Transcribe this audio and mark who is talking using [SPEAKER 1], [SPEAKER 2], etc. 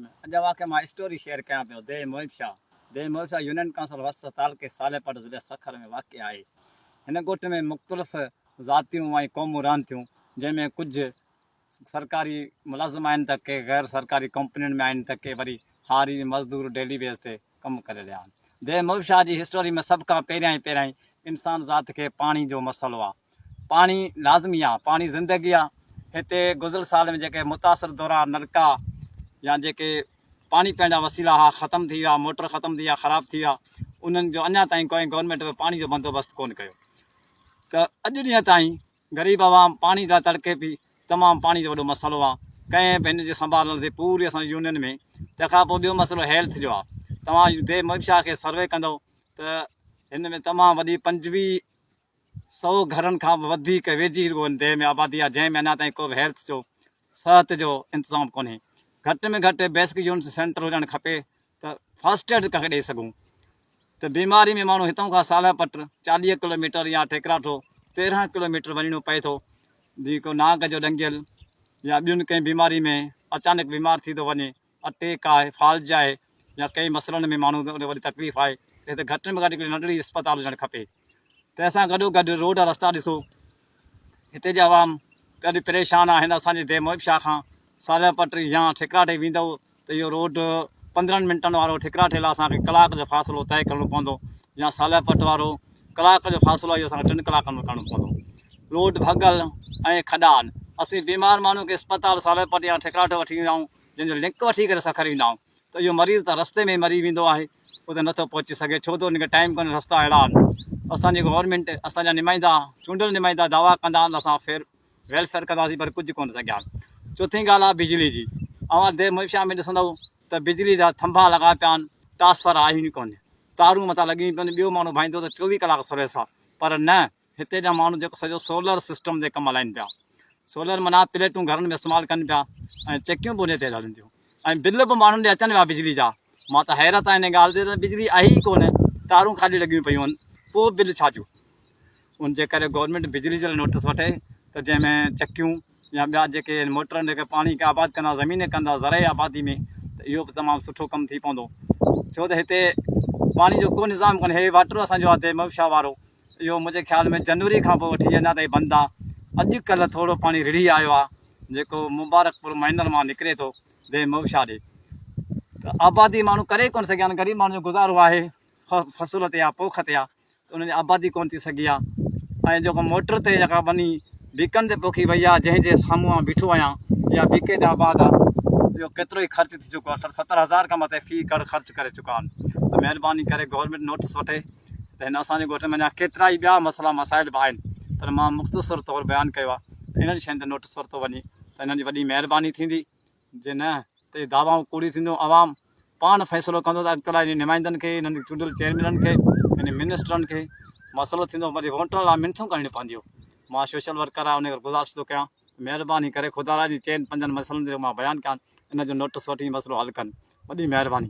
[SPEAKER 1] الرحيم اڄ اوهان کي مان اسٽوري شيئر ڪيان پيو ديهه محب شاهه ديهه محب شاهه يونين ڪائونسل وس تعلقي صالح پٽ ضلعي سکر ۾ واقع آهي هن ڳوٺ ۾ مختلف ذاتيون ۽ قومون رهن ٿيون جنهن ۾ ڪجهه سرڪاري ملازم آهن ته ڪي غير سرڪاري ڪمپنين ۾ آهن ته ڪي وري هاري مزدور ڊيلي ويز تي ڪم ڪري رهيا آهن. ديهه محب شاهه جي هسٽوري ۾ سڀ کان پهريائين پهريائين انسان ذات کي پاڻي جو مسئلو آهي. پاڻي لازمي آهي، پاڻي زندگي آهي. هتي گذريل سال ۾ جيڪي متاثر دوران نلڪا يا جيڪي پاڻي پيئڻ جا وسيلا ها ختم ٿي ويا، موٽر ختم ٿي ويا، خراب ٿي ويا، انهن جو اڃا تائين ڪوئي گورنمينٽ به پاڻي جو بندوبست ڪونه ڪيو ته اڄ ڏينهن تائين غريب عوام پاڻي لاء تڙڪي پئي، تمام پاڻي جو وڏو مسئلو آ، ڪنهن به هن جي سنڀال نه لڌي پوري اسان جي يونين ۾، تنهن کان پوء ٻيو مسئلو هيلٿ جو آ، توهان ديهه محب شاهه کي سروي ڪندؤ ته هن ۾ تمام وڏي 25 سئو گهرن کان به وڌيڪ ويجهي رڳو هن ديهه ۾ آبادي آ، جنهن ۾ اڃا تائين ڪو به هيلٿ جو صحت جو انتظام ڪونهي، گهٽ ۾ گهٽ بيسڪ يونٽ سينٽر هجڻ کپي ته فرسٽ ايڊ ڪنهن کي ڏئي سگهون ته بيماري ۾ ماڻهو هتان کان صالح پٽ 40 ڪلو ميٽر يا ٺيڪراٺو 13 ڪلو ميٽر وڃڻو پئي ٿو جي ڪو نانگ جو ڏنگيل يا ٻين ڪنهن بيماري ۾ اچانڪ بيمار ٿي ٿو وڃي اٽيڪ آهي فالج آهي يا ڪئي مسئلن ۾ ماڻهو کي وڏي تڪليف آهي هتي گهٽ ۾ گهٽ هڪڙي ننڍڙي اسپتال هجڻ کپي تنهن سان گڏو گڏ روڊ رستا ڏسو هتي جا عوام ڏاڍي پريشان آهن اسان جي ديهه محب شاهه کان صالح پٽ يا ٺڪراٺي ويندو ته اهو روڊ 15 منٽن وارو ٺڪراٺي لاء اسان کي ڪلاڪ جو فاصلو طئي ڪرڻو پوندو يا صالح پٽ وارو ڪلاڪ جو فاصلو اهو اسان کي 3 ڪلاڪن ۾ ڪرڻو پوندو روڊ ڀڳل ۽ کڏا آهن اسين بيمار ماڻهو کي اسپتال صالح پٽ يا ٺڪراٺو وٺي ويندا آهيون جنهن جو لنڪ وٺي ڪري سکر ايندا آهيون ته اهو مريض ته رستي ۾ ئي مري ويندو آهي اتي نٿو پهچي سگهي ڇو ته ان کي ٽائيم ڪونهي رستا اهڙا آهن اسان جي گورنمينٽ اسان جا نمائندا چونڊيل نمائندا دعويٰ ڪندا آهن ته اسان فير ويلفيئر ڪنداسين پر ڪجهه ڪونه سگهيا آهن چوٿين ڳالهه آهي بجلي جي اوهان ديهه محب شاهه ۾ ڏسندؤ ته بجلي جا ٿنڀا لڳا پيا آهن ٽرانسفر آهن ئي ڪونه تارون مٿان لڳيون پيون آهن ٻيو ماڻهو ڀائيندو ته 24 ڪلاڪ سروس آهي پر نه هتي جا ماڻهو جيڪو سڄو سولر سسٽم تي ڪم هلائين پيا سولر معنيٰ پليٽون گهرن ۾ استعمال ڪن پيا ۽ چڪيون به ان تي هلن ٿيون ۽ بل به ماڻهن ڏي اچن پيا بجلي جا مان ته حيرت آهي ان ڳالهه تي ته بجلي آهي ئي ڪونه تارون خالي لڳيون پيون آهن پوء بل ڇا جو ان جي ڪري گورنمينٽ بجلي جي لاء نوٽس وٺي ته جنهن ۾ چڪيون يا ٻيا جيڪي موٽرن جيڪي پاڻي کي آباد ڪندا زمين ڪندا زرعي آبادي ۾ ته اهو به تمام سٺو ڪم ٿي پوندو ڇو ته هتي پاڻي جو ڪو نظام ڪونهي هي واٽر اسانجو آهي ديهه محب شاهه وارو اهو منهنجي خيال ۾ جنوري کان پوء وٺي اڃا تائين بند آ. اڄ ڪلهه ٿورو پاڻي رڙهي آيو آ جيڪو مبارڪپور مائنر مان نڪري ٿو ديهه مئوشاهه ڏي ته آبادي ماڻهو ڪري ڪونه سگهيا آهن غريب ماڻهن جو گذارو آهي فصل تي آ پوک تي آ ته انهن جي آبادي ڪونه ٿي سگهي آ ۽ جيڪو موٽر تي جيڪا ٻني بيڪن تي پوکي وئي آ جنهن جي سامهون آئون بيٺو آهيان اها بيڪي تي آباد آ اهو ڪيترو ئي خرچ ٿي چڪو آ 60 70 هزار کان مٿي في ايڪڙ خرچ ڪري چڪا آهن ته مهرباني ڪري گورنمينٽ نوٽس وٺي ته هن اسان جي ڳوٺ ۾ اڃا ڪيترائي ٻيا مسئلا مسائل به آهن پر مان مختصر طور بيان ڪيو آهي ته انهن شين تي نوٽس ورتو وڃي ته انهن جي وڏي مهرباني ٿيندي جي نه ته اهي دعوائون ڪوڙيون ٿينديون عوام پاڻ فيصلو ڪندو ته اڳتي لاء انهن نمائندن کي انهن چونڊيل چيئرمينن کي انهن منسٽرن کي مسئلو ٿيندو وري ووٽن لاء منٿون ڪرڻيون پونديون مان سوشل ورڪر آهيان ان ڪري گذارش ٿو ڪيان مهرباني ڪري خدا را جي چئن پنجن مسئلن تي مان بيان ڪيان ان جو نوٽس وٺي مسئلو حل ڪن وڏي مهرباني.